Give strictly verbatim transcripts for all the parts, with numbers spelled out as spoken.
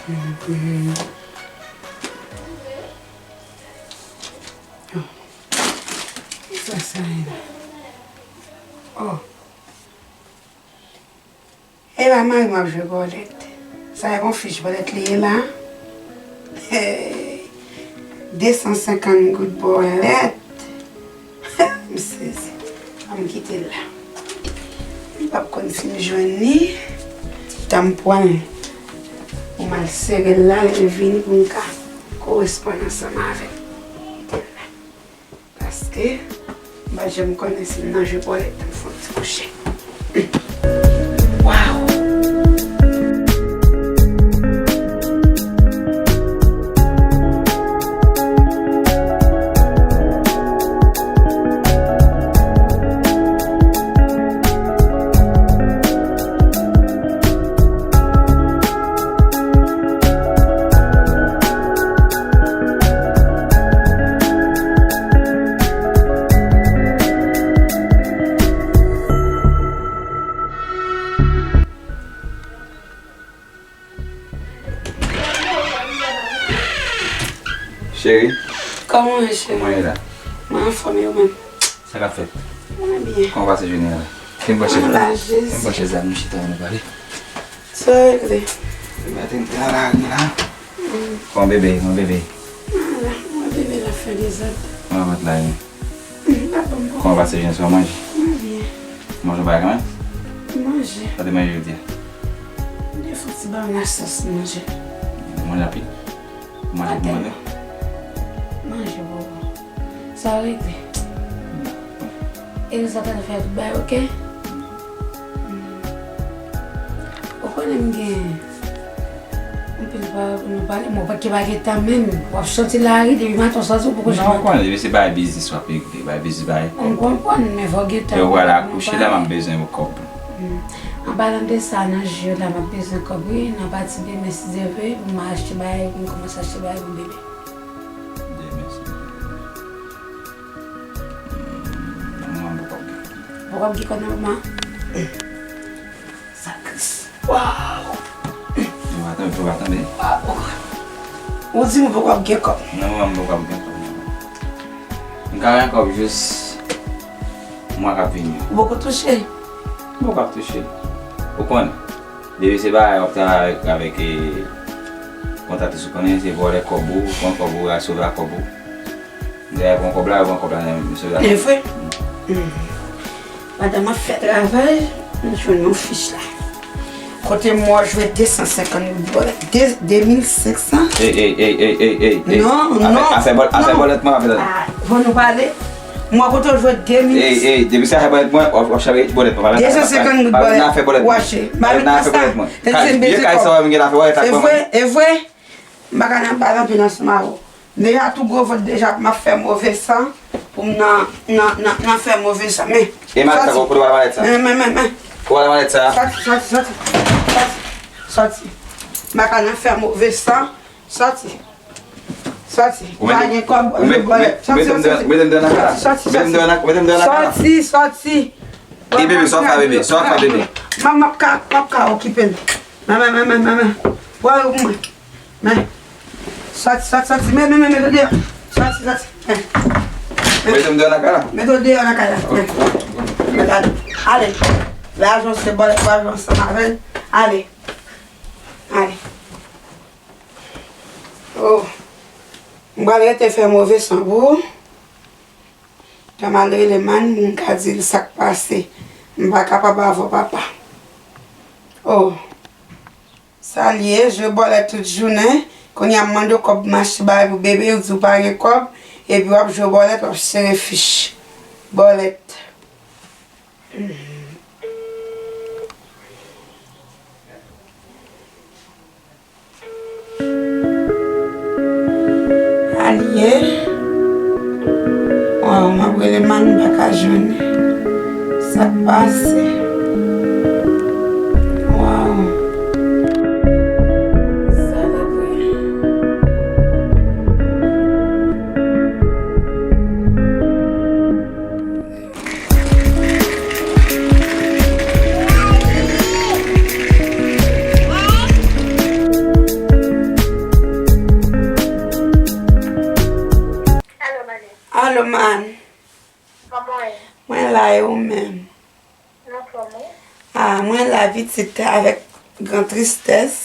Mhm. Oh. Sa, sa ye la. Oh. E la, mari m ap jwe bòlèt. Sa e yon fich bòlèt li ye la. Hey! De san senkant goud bòlèt. M sezi. An m kite l la. M p ap konn si m jwenn li. Tan m pran l pou m al sere l la, lè l vini pou m ka koresponn ansanm avè l. Kite l la. Paske m pa t janm konnen si m nan jwe bòlèt, m fè yon ti kouche. Waw! Cheri, kòman w ye, cheri? Kòman w ye la? Mwen anfòm, e ou menm? Sa k ap fèt? Mwen byen. Kòman w pase jounen an la? Vin pran chèz la. Mwen la, Jezi. Vin pran chèz la, nou chita, nou pale. Sa regle. Mwen te, te nan lari la. Mm. Kòman bebe, kòman bebe? Mwen la, mwen bebe la fè dezòd. Kòman vant la ye? Mm, pa bon. Kòman pase jounen, sa w manje? Mwen byen. Manje yon bagay kanmenm? Manje. Sa w te manje jodi a? Mwen te fè yon ti bannann ak sòs manje. Manje anpil? Manje pou manje? Manje, bobo. Sa regle. Eliza pral fè tout bagay, oke? Mm. Ou konnen m gen anpil pawòl pou nou pale, men ou pa t gen tan menm. W ap soti lari depi maten w soti, ou poko janm antre. Non, ou konnen, depi se bagay biznis w ap regle, bagay biznis, bagay kòb. M konprann, men fò w gen tan. Lè w pral akouche la, m ap bezwen yon kòb. Mm. An palan de sa, nan jou yo la, m ap bezwen kòb, wi, nan pati demen, si Dye vle, pou m achte bagay, pou m kòmanse achte bagay pou bebe. Dye mèsi. Mwen, mwen poko ap gen. Poko ap gen kòb nan moman? Sa kris. Waw! Mwen pa tande, mwen pa tande. Waw! Ou di mwen poko ap gen kòb. Nan moman, mwen poko ap gen kòb, non. M ka gen kòb jis mwa k ap vini yo. Ou poko touche? M poko ap touche. Ou konnen. Depi se bagay w ap travay avèk, avèk, e, kontratris ou konnen, se vòlè kòb ou, pran kòb ou, al sove ak kòb ou. Lè yo pran kòb la, yo pran kòb la nan men misye la. E vre? Mm. Pandan m ap fè travay, m jwenn yon fich la. Kote m wè w jwe de san senkant goud bòlèt. De, de mil senk san. Ey, ey, ey, ey, ey, ey, ey. Non, non. Afè, afè bòl-, afè bòlèt mwen, afè bòlèt. Ah, fò nou pale. M wè kote w jwe de mil. Ey, ey, depi se afè bòlèt mwen, w ap, w ap chape bòlèt mwen. De san senkant goud bòlèt. Wache. Mari nan afè bòlèt mwen. Vye kay sa w wè m gen afè bòlèt ak mwen. E vre, e vre. M pa ka nan bal anpil ansanm avè w. M deja tou gwo vant deja pou m ap fè move san, pou m nan, nan, nan, nan fè move san. Men, e malèt sa, sòti. Kote w al malèt sa? Men, men, men, men. Kote w al malèt sa? Sòti, sòti, sòti. Sòti, sòti. M pa ka nan fè move san. Sòti. Sòti. M pa gen kòb, m gen bòlèt. Sòti, sòti, sòti. Mete m deyò nan kay la. Sòti, sòti, sòti. Mete m deyò nan kay la. Sòti, sòti. E bebe, sa w fè bebe? Sa w fè bebe? M, m ap ka, m ap ka okipe l. Men, men, men, men, men, men. Pran yo pou mwen. Men. Sòti, sòti, sòti. Men, men, men, men, men, men. Sòti, sòti. Men. Men. Mete m deyò nan kay la. Mete w deyò nan kay la. Men. Men, ale. Ale. Lajan se bòlèt, lajan ansanm avè l. Ale. Ale. Oh. M pral rete fè move san pou ou. Tan m al rele Mann pou m ka di l sa k pase. M pa kapab avè w, papa. Oh. Sa l ye, jwe bòlèt tout jounen. Kounye a m mande w kòb m achte bagay pou bebe, ou di w pa gen kòb. Epi w ap jwe bòlèt, w ap sere fich. Bòlèt. Alye. Waw, m ap rele Mann, m pa ka jwenn li. Sa k pase? Waw. Sa l ap rele. E ou menm? Anfòm, wi. Ah, mwen la pitit avèk gran tristès.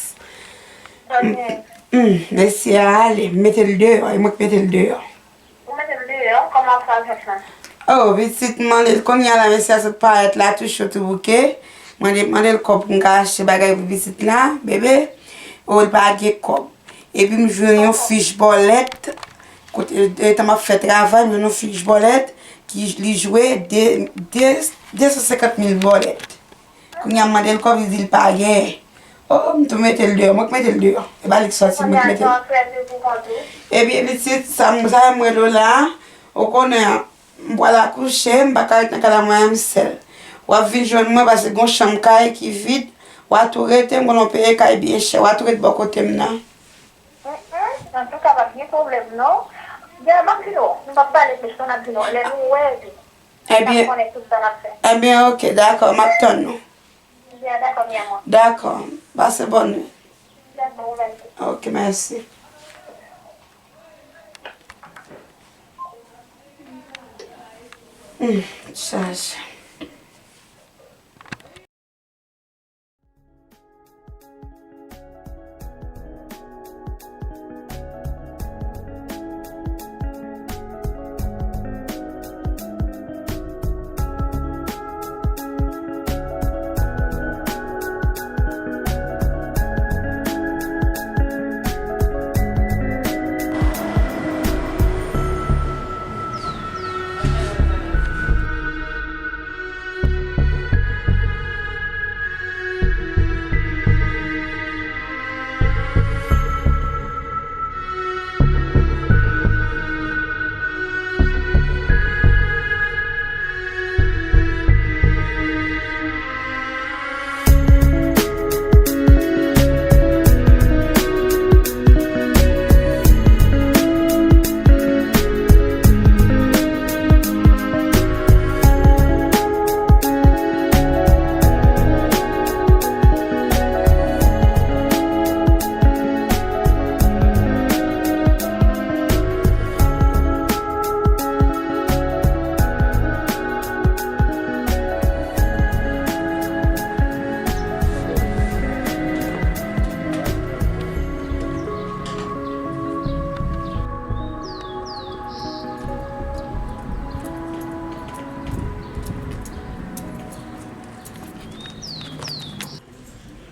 Sa gen? Hmm, mesye a ale, m mete l deyò, e mwen ki mete l deyò. Ou mete l deyò? Kòman sa fè fè? Oh, pitit, m mande l kounye a la, mesye a sot parèt la, tou cho, tou bouke. Mwen te mande l kòb pou m ka achte bagay pou pitit la, bebe. Oh, l pa gen kòb. Epi m jwenn yon fich bòlèt, kote, etan m ap fè travay, m jwenn yon fich bòlèt ki li jwe de, de, de san senkant mil bòlèt. Kounye a m mande l kòb, li di l pa genyen. Oh, m tou mete l deyò, mwen k mete l deyò. E pa li k sòti, mwen k mete l. Ebyen, pitit, sa m, sa m rele w la a, ou konnen, m pral akouche, m pa ka ret nan kay la mwen menm sèl. W ap vin jwenn mwen paske gon chanm kay ki vid, w a tou rete, m konnen w peye kay byen chè, w a tou ret bò kote m nan. Antouka, pa t gen pwoblèm, non. Byen, m ap vin wè w. Nou p ap pale plis, non, n ap vin wè w. Lè nou wè, epi, n ap konnen tout sa n ap fè. Ebyen, oke, dakò, m ap tann ou. Byen, dakò, mi amor. Dakò, pase bòn nwit. Dakò, ou menm tou. Oke, mèsi. Hmm, chaje.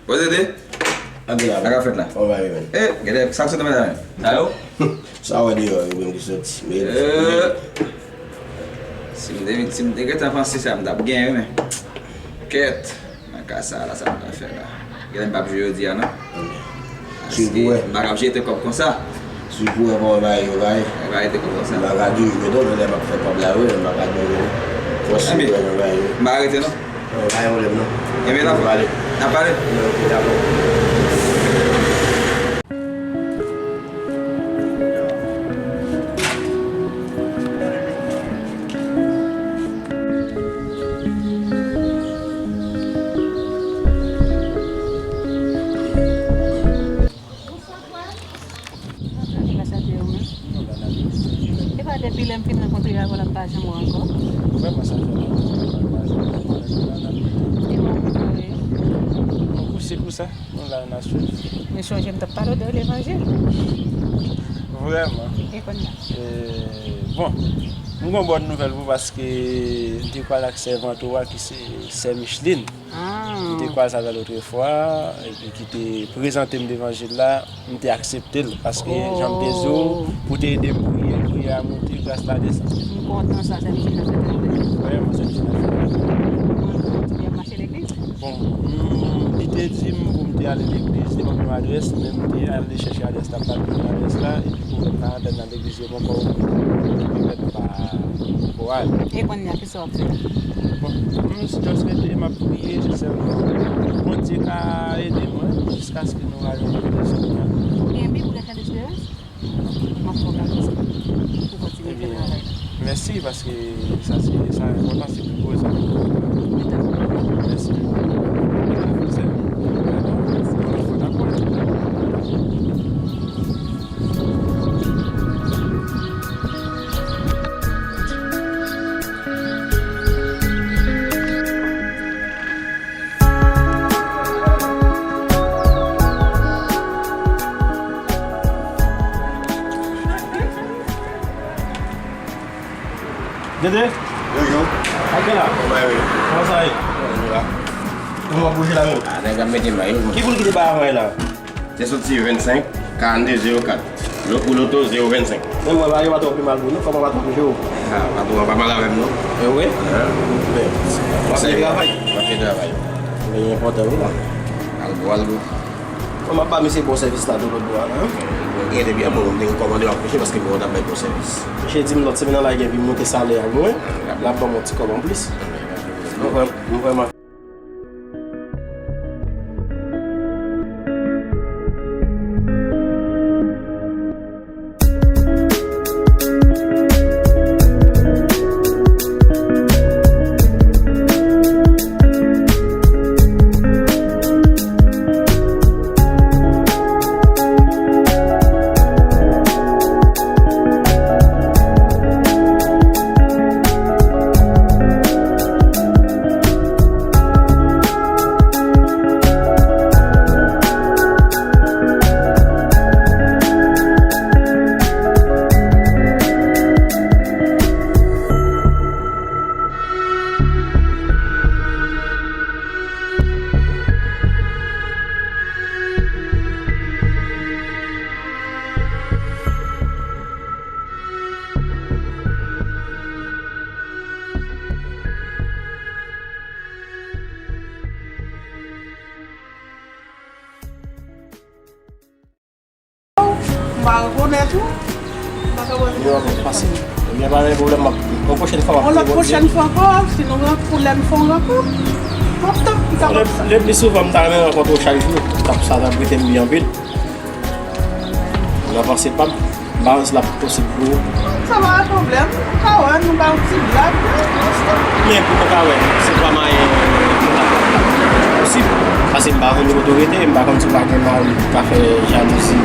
Bon, tete. Sa k ap fèt la? Kòman bagay yo menm? Eh, gade, sa k sot nan men la menm? Sa yo? Sa w wè deyò yo menm ki soti. Men, eh, si m te, si m te gentan panse sa, m t ap genyen, men. Kèt. Nan ka sa la, sa m pral fè la? Genlè m p ap jwe jodi a, non. Paske m pa ka ap jete kòb konsa. Swiv pou wè kòman bagay yo bay. Bagay te kòb konsa. M pa ka dwe jwe non, men lè m ap fè kòb la, wi, m pa ka dwe jwe non. Fò swiv pou wè jan bagay yo. M pa ka rete, non. Non, pa gen pwoblèm, non. Ebyen, n ap pale. N ap pale? Wi, oke, dakò. Bonswa, frè. Bonswa, frè, ou menm? E pa depi lè m fin rankontre avè w la m pa janm wè w ankò? Vrèman, sa fè lontan, m pa janm wè w. E kòman w ye? Mwen kouse kousa. Nou la, n ap swiv. Men sonje m t ap pale w de levanjil. Vrèman. E kounye a? E, bon, m gen yon bòn nouvèl pou w paske m te kwal ak sèvant ou a ki se sè Micheline. Ah. M te kwal sa avè l otrefwa, epi ki te prezante m levanjil la, m te aksepte l paske jan m te di w, pou te ede m priye, priyè a monte gras la desann. M kontan sa, sè Micheline ap fè travay. Vrèman, sè Micheline ap fè travay. Kontinye ap mache legliz? Bon, m, li te di m pou m te ale legliz, li te ban m yon adrès, men m te ale chèche adrès la, m pa t jwenn adrès la, epi pou mwen pa antre nan legliz yo poko okipe mèt pa poko al. E kounye a, kisa w ap fè? Bon, m just rete, m ap priye, se sèlman Bondye ka ede mwen, jiskaske nou va jwenn rezon. Ou gen Bib, ou gen Chan Desperans? M ap fè w gade sa pou w kontinye fè travay la. Mèsi, paske sa se, sa enpòtan, se pi gwo sa. Mèsi. Tete? Yo, yo. Ak la? Kòman w ye? Kòman sa ye? Yo, yo la. Kòman w ap bouje la menm? Ah, nèg ap mete may, yo. Ki pou l kite bay avan la? Te soti vennsenk, karannde, zewo kat. Lo-, pou loto, zewo vennsenk. Men mwen, pa, yo pa twò pi mal pou nou, kòman pa twò pi cho? Ah, patwon an pa mal avè m, non. E wi? Hein? Men, w ap fè travay? W ap fè travay. Men, li enpòtan, wi, la. Al gwo, al gwo. Mwen, m ap ba misye bon sèvis la, de lòt bò a, la, hein? Gen de byen bon, m te rekòmande w ap preche, paske bon, w t ap bay bon sèvis. Misye di m lòt semèn nan, la, gen pou monte salè a mwen, l ap ban m yon ti kòb anplis. Mwen vrè-, mwen vrèman M pa rekonèt ou. M pa ka wè. Yo, pase. Ebyen, pa gen pwoblèm, m ap, yon pwochèn fwa, m ap... Yon lòt pwochèn fwa ankò, si nou rankontre, lè n fè yon rankont, m ap tann, m ka... Le, le pli souvan, m ta renmen rankontre w chak jou. T ap, sa t ap rete m byen anpil. Nan panse pa m, m pa wè si l ap posib pou ou. Sa pa gen pwoblèm. Ou ka wè, nou ba yon ti blag, wi, non, stop. Men pou nou ka wè, se pa manyen kontak la posib. Paske m pa konn kote w rete, m pa konn si w pa gen mari k ka fè jalouzi.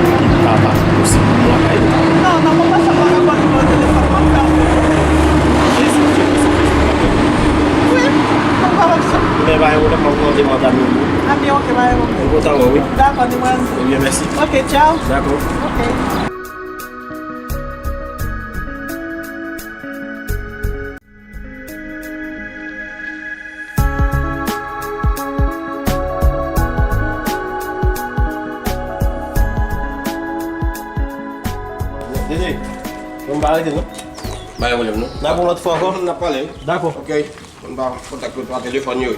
Li pa, pa posib pou m lakay ou. Non, nan moman sa, m pa ka ba w nimewo telefòn mwen, m ka... Jezi, Jezi, Jezi. Wi, mwen pa wè sa. Men pa gen pwoblèm, m ap mande madam yo. A byen, oke, pa gen pwoblèm. M kontan wè w, wi. Dakò, ni mwen. Ebyen, mèsi. Oke, tchaw. Dakò. Oke. Dede, nou pa rete, non? Pa gen pwoblèm, non. N ap yon lòt fwa ankò? N ap pale. Dakò. Oke. Mwen pa kontak yo pa telefòn yo.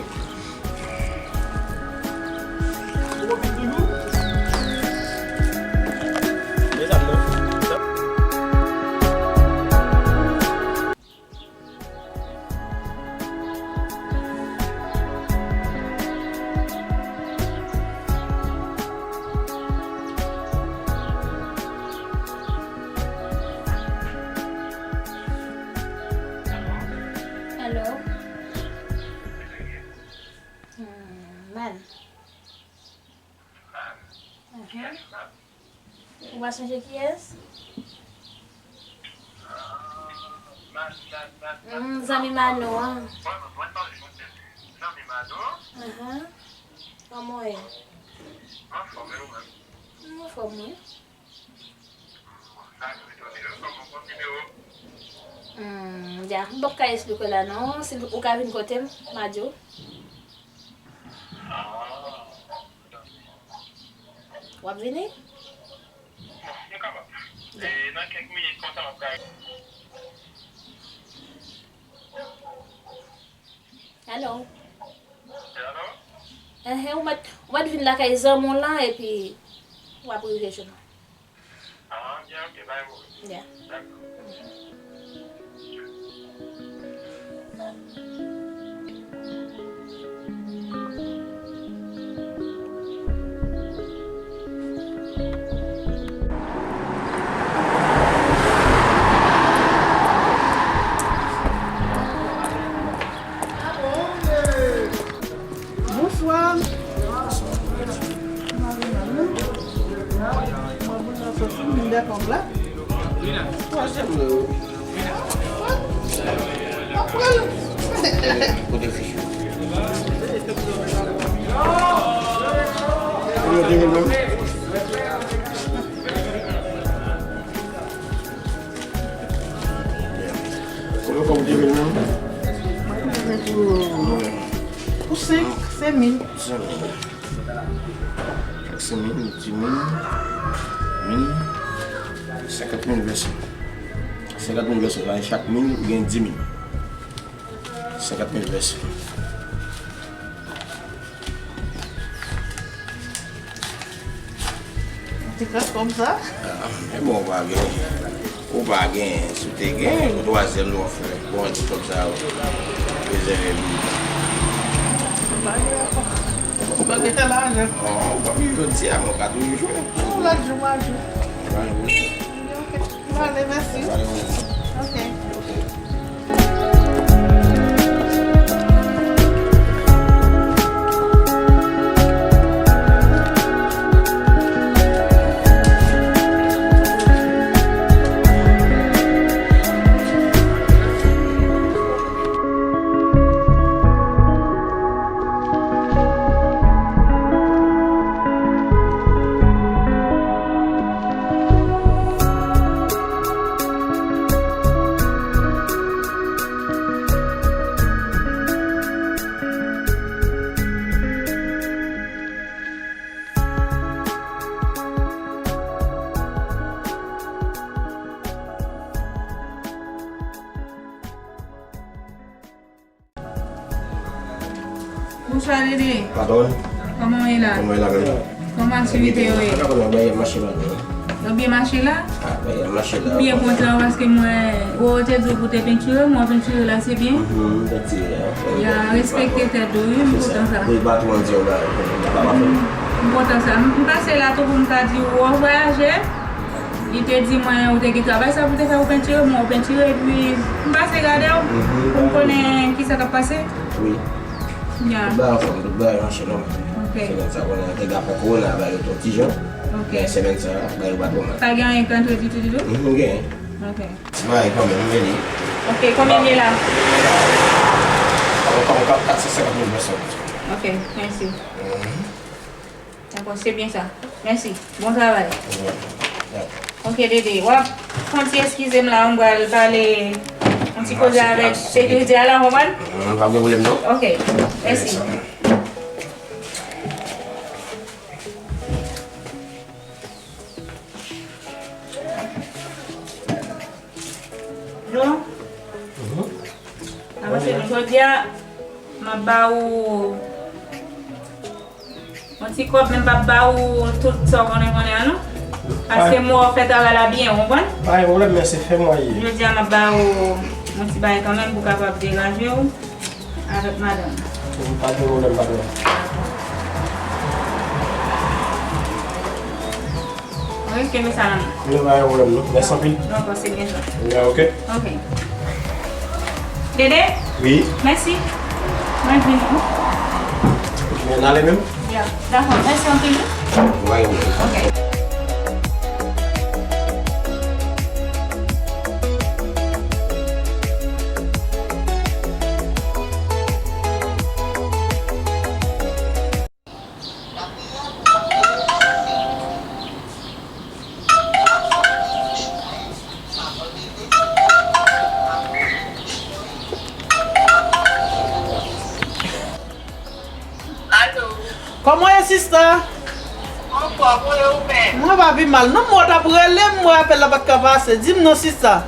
Alo? Hmm, mal. Ahan. Ou pa sonje kiyès? Hmm, zanmi Mano an. Ahan. Kòman w ye? M anfòm, wi. Hmm, ya, m p ap ka esplike w la non. Si ou ka vin kote m, m a di w. W ap vini? Bon, nou kapab. Ya. E nan kèk minit konsa, m ap ka... Alo? Alo? Enhen, ou mèt, ou mèt vin lakay zanmi w lan, epi w ap rive jwenn mwen. Ah, byen, oke, pa gen pwoblèm. Ya. Dakò. Bonswa. Mari Mano. Mwen vin nan soti, m vin dèkòm la. Twazyèm nan. Apre l. Kote fich ou? Kote fich ou? Senk mil. Senk mil. Chak senk mil, dis mil, mil, senkant mil vèse. Senkant mil vèse, la, chak mil, ou gen dis mil. Senkant mil vèse. Ti kras kòb sa? Ah, men bon, ou pa gen, ou pa gen, si w te gen, yon twazyèm lè w ap fè, bon, ti kòb sa yo, rezève pou ou. Ou pa gen lajan. Ou pa gen lajan. Non, ou pa gen jodi a, men ou ka toujou jwenn. Yon lòt jou, m a jwenn. Ou pa jwenn. Ok. Vale, mèsi. Vale, mèsi. Ok. Ok. Bonswa, Dede. Patwòn. Kòman w ye la? Kòman w ye la menm? Kòman aktivite yo ye? Yo byen mache la. Yo byen mache la? Ah, bagay la mache la. Ou byen kontan paske mwen, ou te di w pou te pentire, mwen pentire la, se byen? Mhm, pentire la. Ya respekte tèt ou, wi, m kontan sa. Wi, patwòn di w la, pa pa fè. M kontan sa. M, m pase la tou pou m ka di w, ou vwayaje. Li te di mwen ou te gen travay sa pou te fè, ou pentire, mwen ou pentire, epi m pase gade w pou m konnen kisa k ap pase. Wi. Ya. Tout bagay anfòm, tout bagay mache nòmal. Ok. Semèn sa konnen te gen afè kowona, bagay yo te yon ti jan. Ok. Men semèn sa, bagay yo pa twò mal. Pa gen anyen k antre ditou, ditou? Mhm, nou genyen. Ok. Ti bagay kanmenm, men li. Ok, konbyen li ye la? Ankò, ankò, kat san senkant mil pèsòn. Ok, mèsi. Mhm. Dakò, se byen sa. Mèsi. Bon travay. Dakò. Ok, Dede. W ap fè yon ti eskize m la, m pral pale yon ti koze avèk sekirite a la, w konprann? Mm, pa gen pwoblèm, non. Ok. Mèsi. Yo. Mhm. Avanse nou. Jodi a, m ap ba ou yon ti kòb, men m p ap ba ou tout sa w konnen konnen an, non. Paske mwen w ap fè travay la byen, w konprann? Pa gen pwoblèm, men se fè mwen ye. Jodi a, m ap ba ou yon ti bagay kanmenm pou w kapab degaje w avèk madanm. Pa gen pwoblèm, patwòn. Wi, kenbe sa nan men. Yo, pa gen pwoblèm, non. Mèsi anpil. Dakò, se byen sa. Ya, ok. Ok. Dede? Wi. Mèsi. Mwen vini, wi. Men n ale menm? Ya. Dakò, mèsi anpil, wi. Pa gen pwoblèm. Ok. Alo. Kòman w ye, sista? Anfòm, wi, ou menm? Mwen pa pi mal. Non, mwen t ap rele m, mwen apèl la pa t ka pase. Di m non, sista.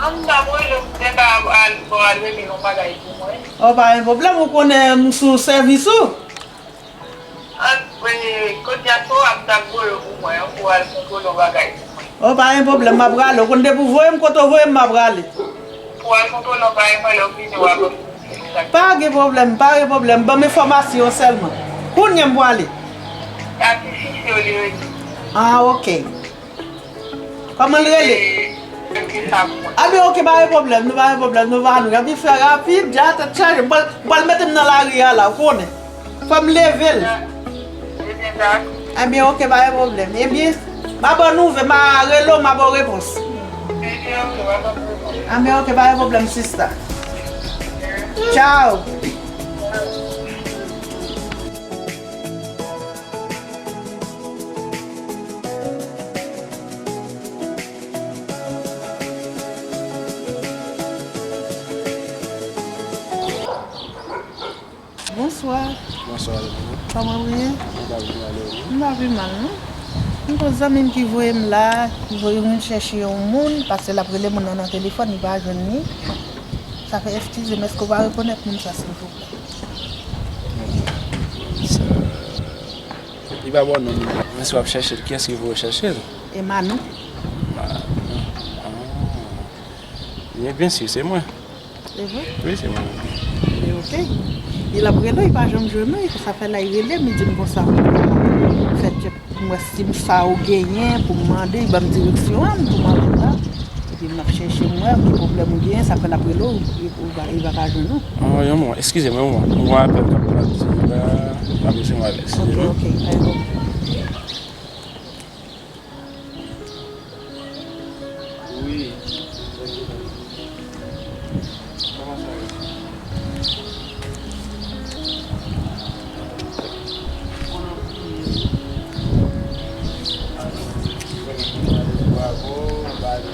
Non, m t ap rele w, m te ka al, bon, al regle yon bagay pou mwen. O, pa gen pwoblèm, ou konnen m sou sèvis ou. An, e, kounye a se w ap t ap voye w pou mwen, pou w al kontwole yon bagay pou mwen. O, pa gen pwoblèm, m ap rale. Ou konn depi w voye m, kote w voye m, m ap rale. Pou w al kontwole yon bagay mwen, lè w vini, w ap. Pa gen pwoblèm, pa gen pwoblèm. Ban m enfòmasyon sèlman. Kounye a m pwale. A ti Sise yo li rele. Ah, ok. Kòman l rele? Ebyen, ok, pa gen pwoblèm, nou pa gen pwoblèm, nou va nou. Epi fè rapid, dja tèt chaje. M pral, m pral mete m nan lari a la, ou konnen. Fò m leve l. Ebyen, ok, pa gen pwoblèm. Ebyen, m a ba w nouvèl, m a rele w, m a ba w repons. Ebyen, ok, pa gen pwoblèm, sista. Tchao. Bonswa. Bonswa, Leni. Kòman w ye? Mwen pa pi mal, e ou menm? M pa pi mal, non. M gon zanmi m ki voye m la, ki voye m vin chèche yon moun, paske l ap rele moun nan nan telefòn, li pa jwenn li. Sa fè, eskize m, èske w pa rekonèt moun sa, silvouplè? Sa, li pa ba w non li. Men si w ap chèche l, kiyès ki voye w chèche l? Emmanuel. Emmanuel. Ah. Byen, byen si, se mwen. Se vre? Wi, se mwen. Ebyen, oke. E l ap rele w, li pa janm jwenn ou, e sa fè la, li rele m, li di m konsa, fè tchèk pou m wè si m sa ou genyen, pou m mande, li ban m direksyon an, pou m ale la. Epi m ap chèche m wè ki pwoblèm ou genyen, sa fè l ap rele w, li, ou pa, li pa ka jwenn ou. Ah, yon moman, eskize m, yon moman. M gon apèl k ap pran, m pa, m pa bezwen wè l, eskize m. Oke, oke, pa gen pwoblèm. Wi. Kòman sa ye? Bravo, bravo.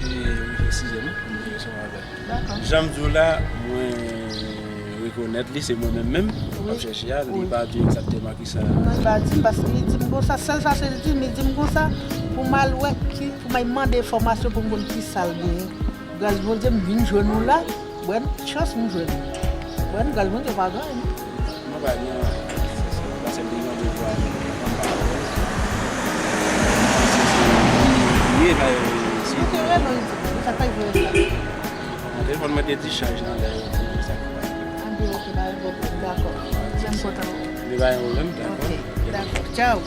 E, wi, eskize m, m te resevwa apèl. Dakò. Jan m di w la, mwen rekonèt li, se mwen menm menm k ap chèche a. Li pa di egzakteman kisa. Non, li pa di m, paske li di m konsa, sèl sa se li di m, li di m konsa, pou m al wè ki, pou m al mande enfòmasyon pou m konn kisa l genyen. Gras Bondye, m vin jwenn ou la. Bòn chans m jwenn ou. Bòn gras Bondye pa gen anyen. Mwen pa gen anyen. Paske m te gen randevou avè l, mwen pa alèz. Mwen panse se li ye, men si. Mwen te rele w, sa k fè l voye m la. Nan telefòn mwen te dichaj nan lè yo, se sa k fè. Anben, oke, pa gen pwoblèm, dakò. Mwen kontan. Men pa gen pwoblèm, dakò. Oke, dakò. Tchaw.